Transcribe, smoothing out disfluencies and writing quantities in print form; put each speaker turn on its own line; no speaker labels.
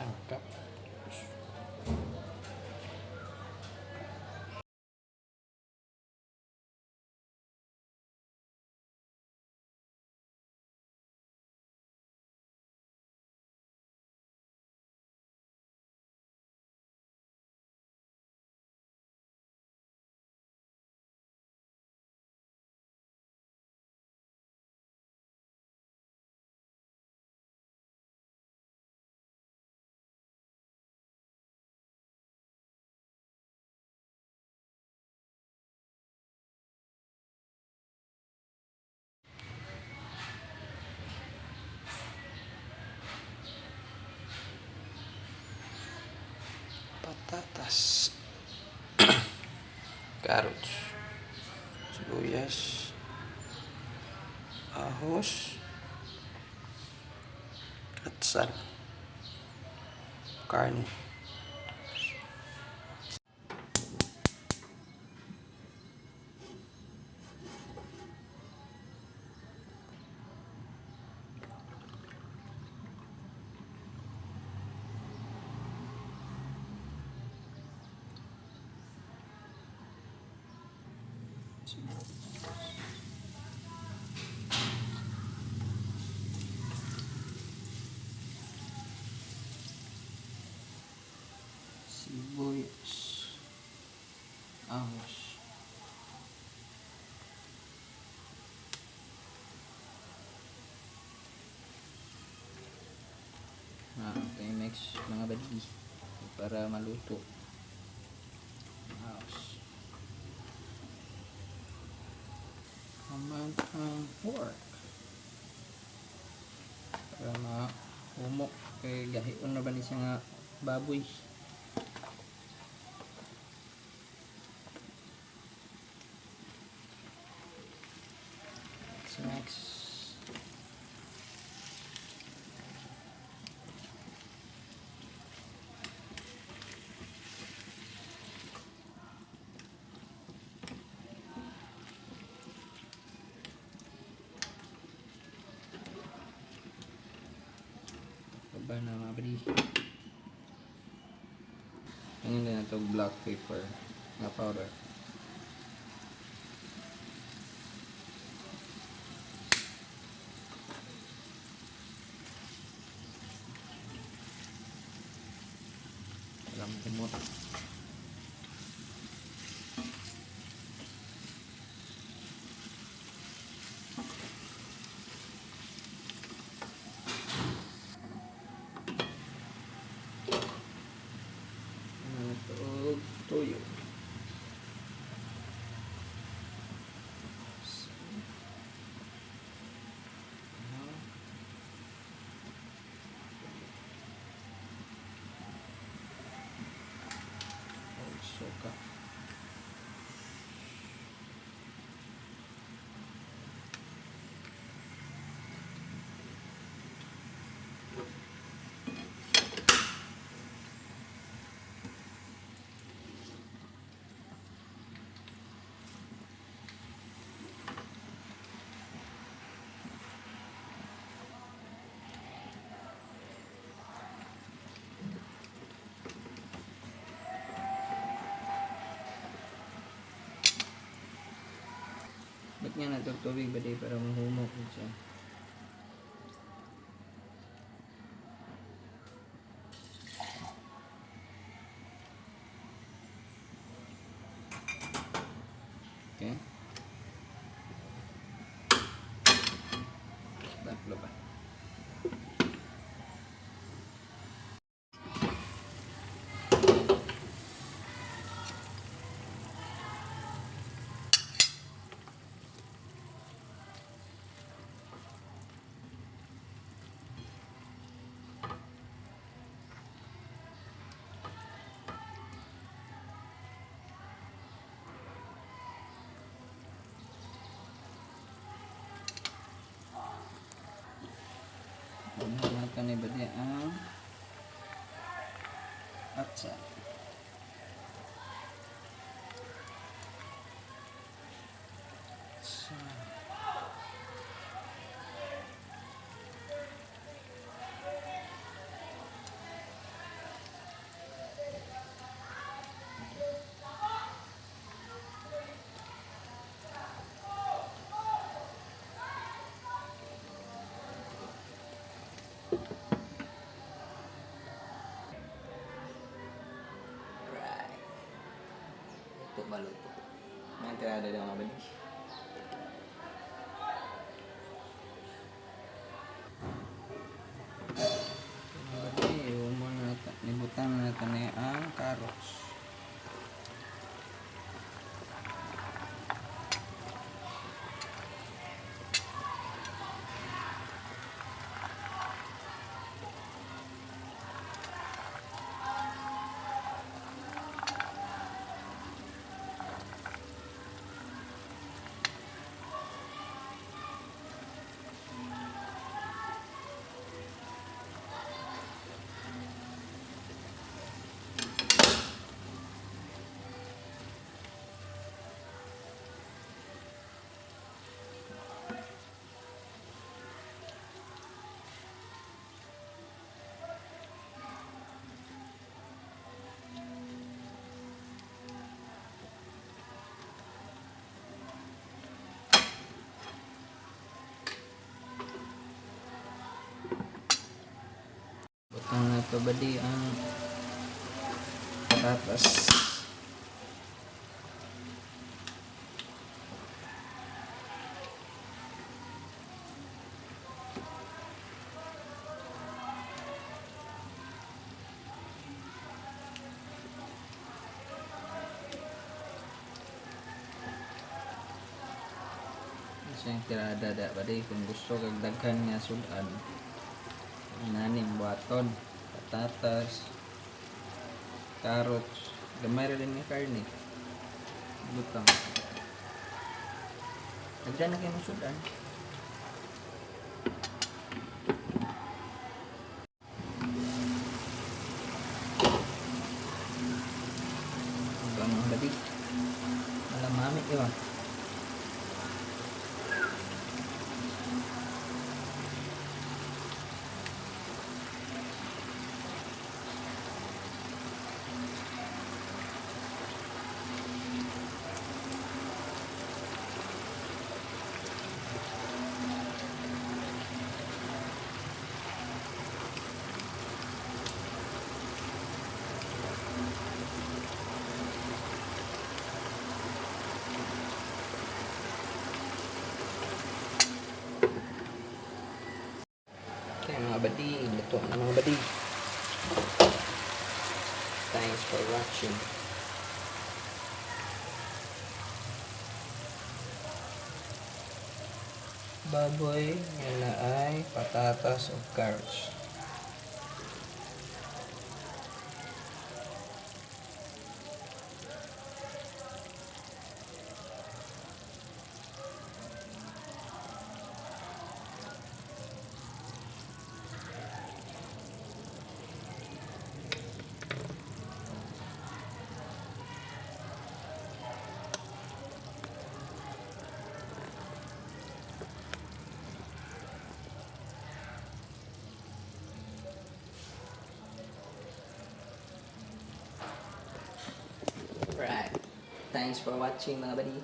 Sangkap. Patatas. Carrots. Sibuyas. Ahos. Atsal. Karne. Sibuyas. Ahos.
Ah, okay, mix, mga buddy, para maluto. Ahos. Naman ang pork. Para mahumok kay gahion na ba ni siya nga baboy. So next. Baba na, mga buddy. Ngayon din ito black pepper na powder. Alam kumot. Ano ito? Toyo. So, ano? Oh, suka. Ba't nga na tubig ba di para mahumok yun siya? Okay. Tatlo pa. Ano natin ni ba ang atsal.
So,
Maluto. Mga tirada daw, mga badi. Mga badi, iumo na nato. Nibutang na nato na ang carrots. Butang na to, badi, ang patatas. Isa yung tirada da, badi, kung gusto kag daghan nga sudan. Naning buhaton, patatas, carrots, gamay ra din nga karne. Butang. Daghan na kay mo sudan. Ang mga badi. Malamami, di ba? Okay, mga badi, luto na, mga badi. Thanks for watching. Baboy nga naay patatas ug carrots. Right. Thanks for watching, mga badi.